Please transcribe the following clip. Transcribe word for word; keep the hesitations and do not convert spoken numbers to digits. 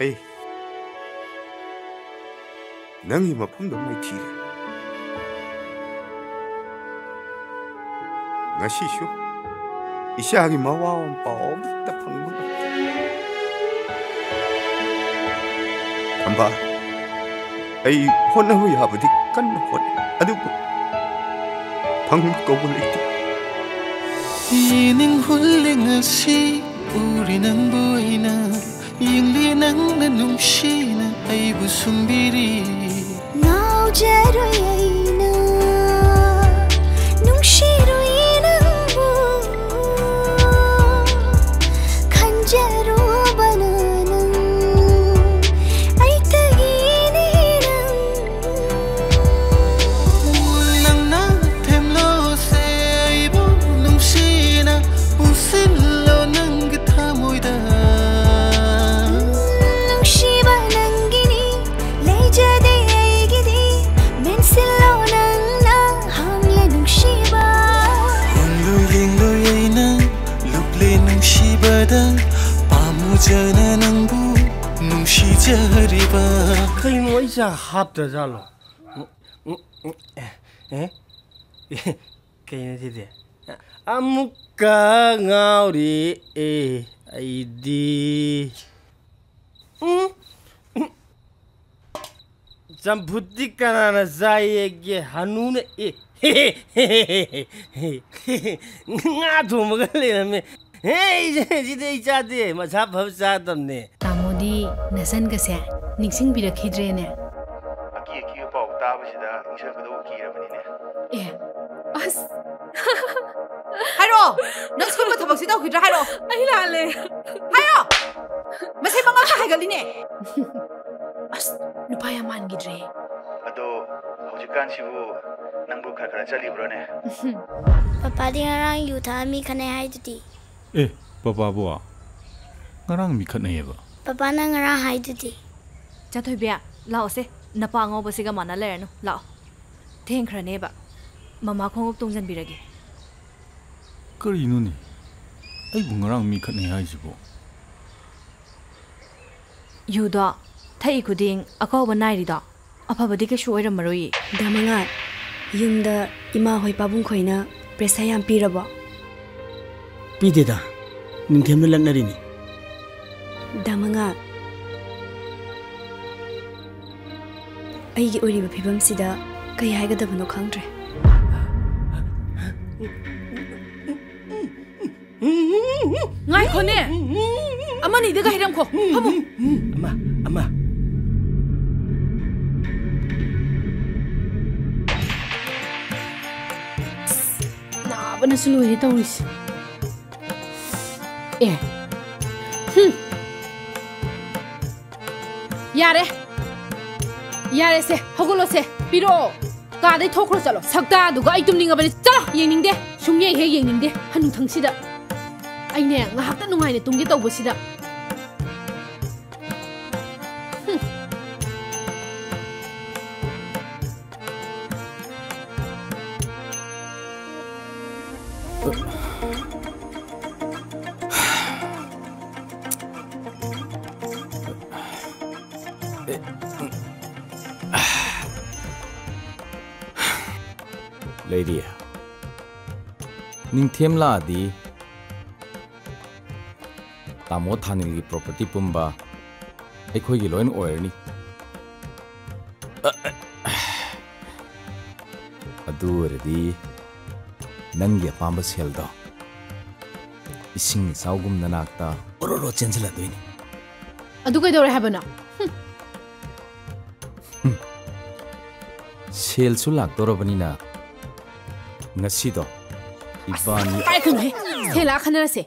ꯑꯩ ꯅꯪꯒꯤ ꯃꯐꯝꯗ ꯃꯥꯏꯊꯤꯔꯦ꯫ ꯉꯁꯤꯁꯨ ꯏꯆꯥꯒꯤ ꯃꯋꯥ ꯃꯄꯥꯎ ꯑꯃꯠꯇ ꯐꯪꯕ ꯉꯝꯗꯦ꯫ ꯊꯝꯕꯥꯜ, ꯑꯩ ꯍꯣꯠꯅꯕ ꯌꯥꯕꯗꯤ ꯀꯟꯅ ꯍꯣꯠꯅꯩ, ꯑꯗꯨꯕꯨ ꯐꯪꯕ ꯀꯧꯕ ꯂꯩꯇꯦ꯫ ꯌꯦꯅꯤꯡ ꯍꯨꯜꯂꯤ ꯉꯁꯤ ꯎꯔꯤ ꯅꯪꯕꯨ ꯑꯩꯅ, ꯌꯦꯡꯂꯤ ꯅꯪꯅ ꯅꯨꯡꯁꯤꯅ ꯑꯩꯕꯨ ꯁꯨꯝꯕꯤꯔꯤ꯫ ꯉꯥꯎꯖꯔꯣꯏ ꯑꯩꯅ, ꯅꯨꯡꯁꯤꯔꯣꯏ ꯅꯪꯕꯨ, ꯈꯟꯖꯔꯨꯕꯅ ꯅꯪ ꯑꯩꯇꯒꯤꯅꯤ ꯅꯪ꯫ ꯅꯪꯅ ꯊꯦꯝꯂꯣꯁꯦ ꯑꯩꯕꯨ ꯅꯨꯡꯁꯤꯅ ꯄꯨꯟꯁꯤꯜꯂꯣ ꯅꯪꯒꯤ ꯊꯃꯣꯏꯗ꯫ ꯅꯨꯡꯁꯤꯕ ꯅꯪꯒꯤꯅꯤ ꯂꯩꯖꯗꯦ ꯑꯩꯒꯤꯗꯤ, ꯃꯦꯟꯁꯤꯜꯂꯣ ꯅꯪꯅ ꯍꯥꯡꯂꯦ ꯅꯨꯡꯁꯤꯕ꯫ ꯍꯣꯡꯂꯣꯏ ꯌꯦꯡꯂꯣꯏ ꯑꯩꯅ ꯂꯨꯞꯂꯦ ꯅꯨꯡꯁꯤꯕꯗ, ꯄꯥꯝꯃꯨꯖꯅ ꯅꯪꯕꯨ ꯅꯨꯡꯁꯤꯖꯔꯤꯕ꯫ ꯀꯩꯅꯣ ꯑꯩ ꯆꯥ ꯍꯥꯞꯇ꯭ꯔꯖꯥꯠꯂꯣ? ꯎꯝ, ꯎꯝ, ꯑꯦ? ꯀꯩꯅꯣ ꯁꯤꯗꯤ? ꯑꯃꯨꯛꯀ ꯉꯥꯎꯔꯤ ꯑꯦ ꯑꯩꯗꯤ꯫ ꯎꯝ, ꯎꯝ꯫ ꯆꯝꯐꯨꯠꯇꯤ ꯀꯅꯥꯅ ꯆꯥꯏꯌꯦꯒꯦ? ꯍꯅꯨꯅ ꯑꯦ꯫ ꯉꯥ ꯊꯣꯡꯕꯒ ꯂꯩꯔꯝꯃꯦ꯫ ꯍꯦ, ꯁꯤꯗꯤ ꯑꯩ ꯆꯥꯗꯦ, ꯃꯁꯥ ꯐꯕ ꯆꯥꯗꯕꯅꯦ꯫ ꯇꯥꯃꯣꯗꯤ ꯅꯆꯟꯒꯁꯦ ꯅꯤꯡꯁꯤꯡꯕꯤꯔꯛꯈꯤꯗ꯭ꯔꯦꯅꯦ꯫ ꯑꯀꯤ ꯑꯀꯤꯕ ꯄꯥꯎ ꯇꯥꯕꯁꯤꯗ ꯅꯤꯡꯁꯤꯡꯒꯗꯧꯕ ꯀꯤꯔꯕꯅꯤꯅꯦ꯫ ꯑꯦ, ꯑꯁ꯫ ꯍꯥꯏꯔꯣ! ꯅꯪ ꯁꯤꯒꯨꯝꯕ ꯊꯕꯛꯁꯤ ꯇꯧꯈꯤꯗ꯭ꯔꯥ ꯍꯥꯏꯔꯣ! ꯑꯩ ꯂꯥꯜꯂꯦ꯫ ꯍꯥꯏꯔꯣ! ꯃꯁꯤ ꯃꯉꯥ ꯍꯥꯏꯒꯠꯂꯤꯅꯦ꯫ ꯑꯁ, ꯅꯨꯄꯥ ꯌꯥꯝ ꯃꯥꯟꯈꯤꯗ꯭ꯔꯦ꯫ ꯑꯗꯣ ꯍꯧꯖꯤꯛꯀꯥꯟꯁꯤꯕꯨ ꯅꯪꯕꯨ ꯈꯔ ꯈꯔ ꯆꯠꯂꯤꯕ꯭ꯔꯣꯅꯦ? ꯄꯄꯥꯗꯤ ꯉꯔꯥꯡ ꯌꯨ ꯊꯛꯑ ꯃꯤ ꯈꯠꯅꯩ ꯍꯥꯏꯗꯨꯗꯤ꯫ ꯑꯦ, ꯄꯄꯥꯕꯨ? ꯉꯔꯥꯡ ꯃꯤ ꯈꯠꯅꯩꯌꯦꯕ? ꯄꯄꯥꯅ ꯉꯔꯥꯡ ꯍꯥꯏꯗꯨꯗꯤ꯫ ꯆꯥꯊꯣꯏꯕꯤ, ꯂꯥꯛꯑꯣꯁꯦ꯫ ꯅꯄꯥ ꯑꯉꯧꯕꯁꯤꯒ ꯃꯥꯟꯅ ꯂꯩꯔꯅꯨ꯫ ꯂꯥꯛꯑꯣ꯫ ꯊꯦꯡꯈ꯭ꯔꯅꯦꯕ꯫ ꯃꯃꯥ ꯈꯣꯡꯎꯞ ꯇꯣꯡꯖꯟꯕꯤꯔꯒꯦ꯫ ꯀꯔꯤꯅꯣꯅꯦ? ꯑꯩꯕꯨ ꯉꯔꯥꯡ ꯃꯤ ꯈꯠꯅꯩ ꯍꯥꯏꯁꯤꯕꯣ? ꯌꯨꯗꯣ ꯊꯛꯏ ꯈꯨꯗꯤꯡ ꯑꯀꯥꯎꯕ ꯅꯥꯏꯔꯤꯗꯣ ꯑꯐꯕꯗꯤ ꯀꯩꯁꯨ ꯑꯣꯏꯔꯝꯃꯔꯣꯏꯌꯦ꯫ ꯗꯥ ꯃꯉꯥꯜ, ꯌꯨꯝꯗ ꯏꯃꯥ ꯍꯣꯏ ꯄꯥꯕꯨꯡ ꯈꯣꯏꯅ pressure ꯌꯥꯝ ꯄꯤꯔꯕꯣ? ꯄꯤꯗꯦꯗ, ꯅꯤꯡꯊꯦꯝꯅ ꯂꯛꯅꯔꯤꯅꯤ꯫ ꯗꯥ ꯃꯉꯥꯜ, ꯑꯩꯒꯤ ꯑꯣꯏꯔꯤꯕ ꯐꯤꯕꯝꯁꯤꯗ ꯀꯩ ꯍꯥꯏꯒꯗꯕꯅꯣ ꯈꯪꯗ꯭ꯔꯦ꯫ ꯉꯥꯏꯈꯣꯅꯦ! ꯑꯃꯅꯤꯗꯒ ꯍꯩꯔꯝꯈꯣ꯫ ꯐꯝꯃꯨ꯫ ꯑꯃ, ꯑꯃ꯫ ꯅꯥꯕꯅꯁꯨ ꯂꯣꯏꯔꯦ ꯇꯧꯔꯤꯁꯦ꯫ ꯑꯦ꯫ ꯍꯨꯝ꯫ ꯌꯥꯔꯦ꯫ ꯌꯥꯔꯦꯁꯦ, ꯍꯧꯒꯠꯂꯣꯁꯦ, ꯄꯤꯔꯛꯑꯣ꯫ ꯀꯥꯗꯩ ꯊꯣꯛꯈ꯭ꯔꯣ ꯆꯠꯂꯣ꯫ ꯁꯛꯇꯥꯗꯨꯒ ꯑꯩ ꯇꯨꯝꯅꯤꯡꯉꯕꯅꯤ꯫ ꯆꯠꯂꯣ, ꯌꯦꯡꯅꯤꯡꯗꯦ꯫ ꯁꯨꯡꯌꯦꯡ ꯍꯦꯛ ꯌꯦꯡꯅꯤꯡꯗꯦ꯫ ꯍꯅꯨꯊꯪꯁꯤꯗ꯫ ꯑꯩꯅꯦ, ꯉꯥꯏꯍꯥꯛꯇ ꯅꯨꯡꯉꯥꯏꯅ ꯇꯨꯝꯒꯦ ꯇꯧꯕꯁꯤꯗ꯫ ꯍꯨꯝ꯫ ꯂꯩꯔꯤ꯫ ꯅꯤꯡꯊꯦꯝ ꯂꯥꯛꯑꯗꯤ ꯇꯥꯃꯣ ꯊꯥꯅꯤꯜꯒꯤ property ꯄꯨꯝꯕ ꯑꯩꯈꯣꯏꯒꯤ ꯂꯣꯏꯅ ꯑꯣꯏꯔꯅꯤ꯫ ꯑꯗꯨ ꯑꯣꯏꯔꯗꯤ ꯅꯪꯒꯤ ꯑꯄꯥꯝꯕ ꯁꯦꯜꯗꯣ ꯏꯁꯤꯡ ꯏꯆꯥꯎꯒꯨꯝ ꯅꯅꯥꯛꯇ ꯑꯣꯔꯣꯔꯣ ꯆꯦꯟꯁꯤꯜꯂꯗꯣꯏꯅꯤ꯫ ꯑꯗꯨ ꯀꯩꯗꯧꯔꯦ ꯍꯥꯏꯕꯅꯣ? ꯍꯨꯝ꯫ ꯁꯦꯜꯁꯨ ꯂꯥꯛꯇꯧꯔꯕꯅꯤꯅ ꯉꯁꯤꯗꯣ ꯏꯕꯥꯅꯤ ꯄꯥꯏꯈꯅꯨꯍꯦ꯫ ꯁꯦꯜ ꯂꯥꯛꯑ ꯈꯟꯅꯔꯁꯦ꯫